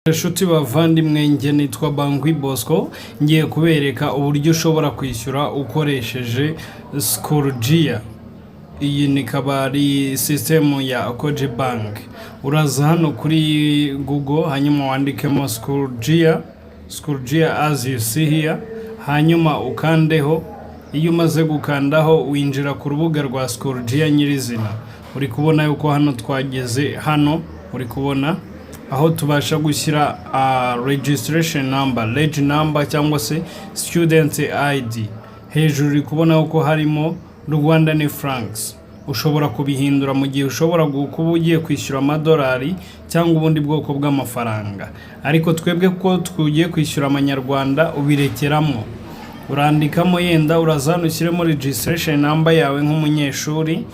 Inshuti bavandimwe, njye nitwa Bangui Bosco. Ngiye kubereka uburyo ushobora kwishyura ukoresheje Schoology. Iyi ni ikaba ari sisitemu ya Cogebanque. Uraza hano kuri Google, hanyuma wandikemo Schoology, Schoology as you see here, hanyuma ukandeho. Iyo umaze gukandaho, winjira ku rubuga rwa Schoology nyirizina. Uri kubona yuko hano twageze hano, uri kubona aho tubasha gushyira registration number, reg number cyangwa se student ID. Hejuru uri kubona ko harimo Rwandan francs. Ushobora kubihindura mu gihe ushobora kuba ugiye kwishyura amadolari cyangwa ubundi bwoko bw'amafaranga, ariko twebwe ko tugiye kwishyura amanyarwanda, ubirekeramo. Urandikamo, yenda uraza hano ushyiremo registration number yawe nk'umunyeshuri.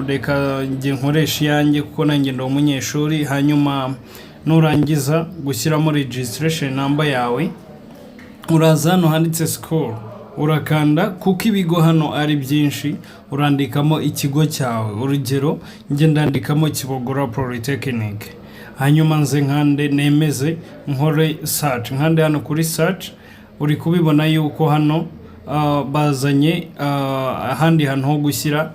Reka njye nkoresha iyanjye kuko nanjye ndi umunyeshuri. Hanyuma nurangiza gushyiramo registration number yawe, uraza hano handitse school, urakanda. Kuko ibigo hano ari byinshi, urandikamo ikigo cyawe. Urugero, njye ndandikamo Kibogora Polytechnic, hanyuma nze nkande nemeze, nkore search, nkande hano kuri search. Uri kubibona yuko hano bazanye ahandi hantu ho gushyira,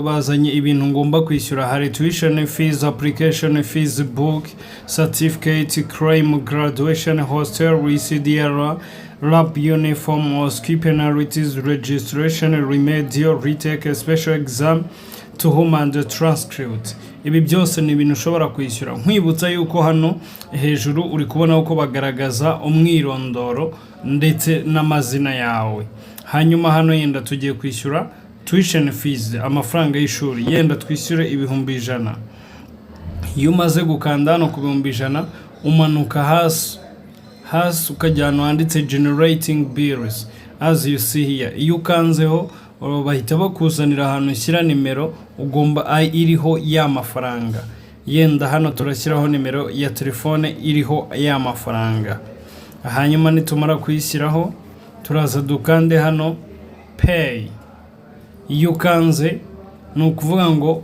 bazanye ibintu ngomba kwishyura. Hari tuition fees, application fees, book, certificate, claim, graduation, hostel, CDR, lab, uniform, OSCE, penalties, registration, remedial, retake, special exam, to whom and transcript. Ibi byose ni ibintu ushobora kwishyura. Nkwibutsa yuko hano hejuru uri kubona ko bagaragaza umwirondoro ndetse n'amazina yawe. Hanyuma hano yenda tugiye kwishyura tuition fees, amafaranga y'ishuri. Yenda twishyure 100,000. Iyo umaze gukanda hano ku 100,000, umanuka hasi hasi, ukajya ahantu handitse generating bills as you see here. Iyo ukanzeho, bahita bakuzanira ahantu ushyira nimero ugomba iriho ya mafaranga. Yenda hano turashyiraho nimero ya telefone iriho ya mafaranga. Hanyuma nitumara kuyishyiraho, turaza dukande hano pay. Iyo ukanze, ni ukuvuga ngo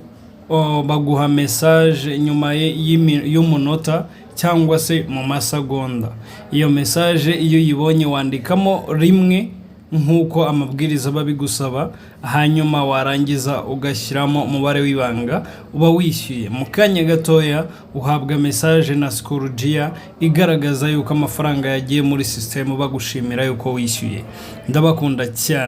baguha message nyuma y'umunota cyangwa se mu masegonda. Iyo message iyo uyibonye, wandikamo rimwe nk'uko amabwiriza aba abigusaba, hanyuma warangiza ugashyiramo umubare w'ibanga, uba wishyuye. Mu kanya gatoya uhabwa message na Schoology igaragaza yuko amafaranga yagiye muri sisitemu, bagushimira yuko wishyuye. Ndabakunda cyane.